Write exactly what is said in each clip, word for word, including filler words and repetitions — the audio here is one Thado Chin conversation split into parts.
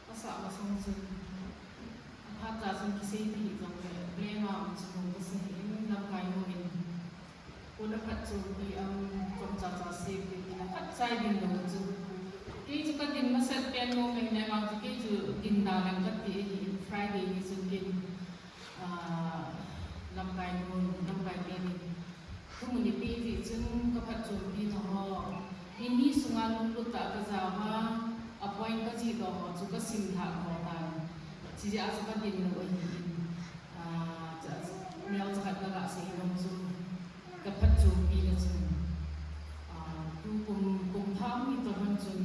Asa masang chun, aphat cha chun kisei thei jongle, blame a um chu mo kasa hi in lamkai mo in. Kona phatchompi ang chomcha cha sei pi tina phatchai din lou chu. Kei chu kadin masat pen mo mai nai vang chu kei chu din da lang kati ahi in Friday ni chun kin, ah, lamkai mo, lamkai pen in. Thumun ipi ti chun kaphatchompi na ho. Nini sunga lunglut tah a kajao a, a point kajih doh ho chu kasim lhah ho tan. Chijeh a chu kadin lou ahi in. Ah, cha, cha, neocha khat kaga sei nom chu. Kaphatchompi na chun. Ah, tu kum, kum thah mi toh lhon chun.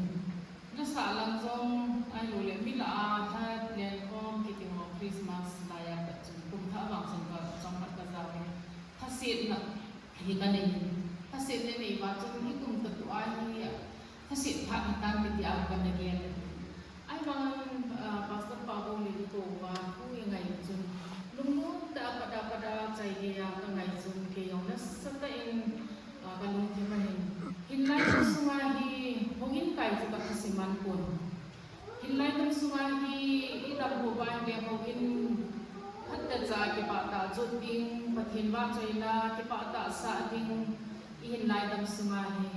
Nasah lang jong, ahilou le, mi lah a, lha lenkhom kiti ho Christmas laiya pat chun. Kum thah vang chun ka, chang khat kajao e. Lhasetna hi kanei. Lhasetna nei uva chun, hikum katu ahi, lhaset phat hitan kiti a kana gel. Ahivangin, ah, Pastor Pabou le ikou uva, hu ingai chun. Lunglut tah a pada pada chai geiya kangai chun, kei jong nasatah in, ah, kalungthim ahin. Hinlai sunga hi, houin kai chu kathusim man pon. Hinlai dam sunga hi idam ho uva hile houin phatechan kipah tah jot ding, Pathen vahchoina kipah tah sah ding, ihinlai dam sunga hi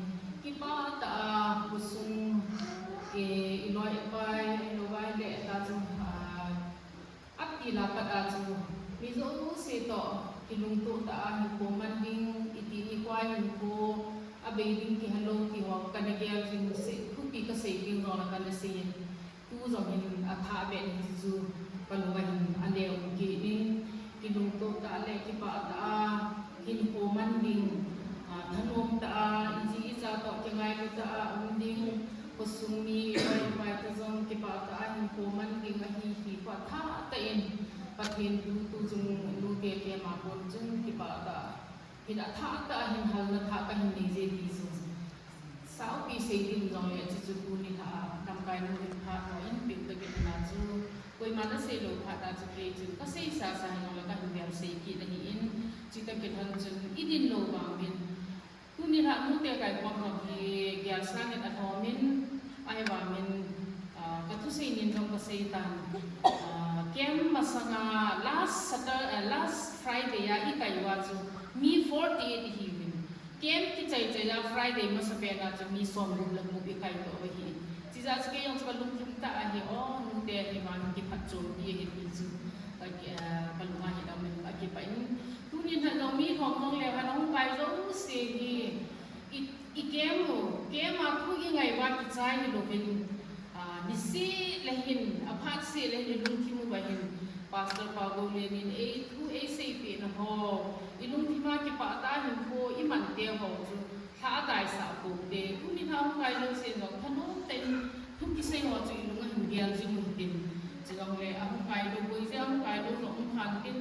kipah tah a khosung, eh, iloi ipai, iloi vai le ta chu, ah, Ap tila pat a chu, mi jouse toh, kilungto tah a hinkho man ding, iti nikho hinkho, abei ding kihelou ti ho, kana gel jing se, thupi kasei ding jong la kana sei in. Tu jong hin athah beh in chu, kalung a hin aneo kit in, kilungto tah le kipah tah a, hinkho man ding, ah, thanom tah a, iji icha toh kingailu tah a um ding, khosung mi, pai, pai ta jong kipah tah a hinkho man ding ahi hi, kho athah tah in, Pathen tu, tu jong nute kema kon chun kipah tah. Hin athah tah a hin halna thah kahin nei je ti chu. Saupi sei ding jong le, chuchu tuni lha a, lamkai nu hin phat ho in pil ta kit na chu. Koima nasei lou phat a chu kei chun kasei sasa hi jong le kahin gel sei kit ahi in, chuti kit lhon chun idin lou vang in. Tuni lha nute kaikhom ho hi gel sangin alhom in, ahivangin, ah, kathusei nin jong kasei tan. Ah, camp masanga last Satur-, ah, last Friday a ikai uva chu mi forty-eight ihiuvin. Camp kichai chai a Friday masapen a chu mi somgup le gup ikai toh ahi. Chijeh a chu kei jong chu kalungthim tah ahi, o, nute hi vang kiphatchompi ahi ti chu. Ka, ah, kalung a hi dam in akipah in. Tuni lha jong mi lhom jong le hung kai jouse hi. I, i camp u, camp a thu ingai uva kichai hilouvin. Ah, niseh le hin, aphat seh le hin, ilungthim uva hin, Pastor Pabou le nin eithu eiseipeh na ho, ilungthim a kipah tah a hinkho iman te ho chu, lha adaisah pou te, tuni lha hung kai jouse jong, thanom tah in, thu kisei ho chu ilung a hin gel jing u hitin, chujongle, ahung kai lou, koi jeh a hung kai lou jong um khan tin,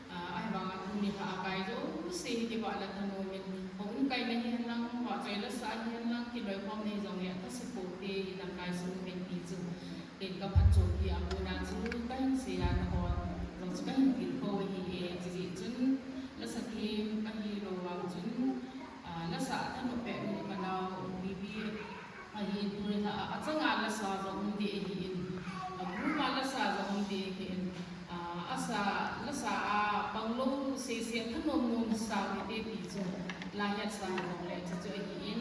Ah, ahivanga tuni lha akai jouse hi kipah le thanom in, houin kaina hihen lang, vahchoi lasah hihen lang, kiloikhomna hijongle, athase pou te, ilamkai sung uvin ti chu. Ken kaphatchompi a kona chu, kahin sei a nahon, jong chu kahin tilkhou ahi e, chujeh chun, lasa them, kahilou vang chun, ah, lasa thanop peh u kanao, Bibi, Ahin, tuni lha a, achanga lasa jong um ding ahin, agroup a lasa jong um ding ahin, ah, asa, lasa a panglou sese thanom nom sa hite ti chu, la hetsa hijongle chuchu ahin,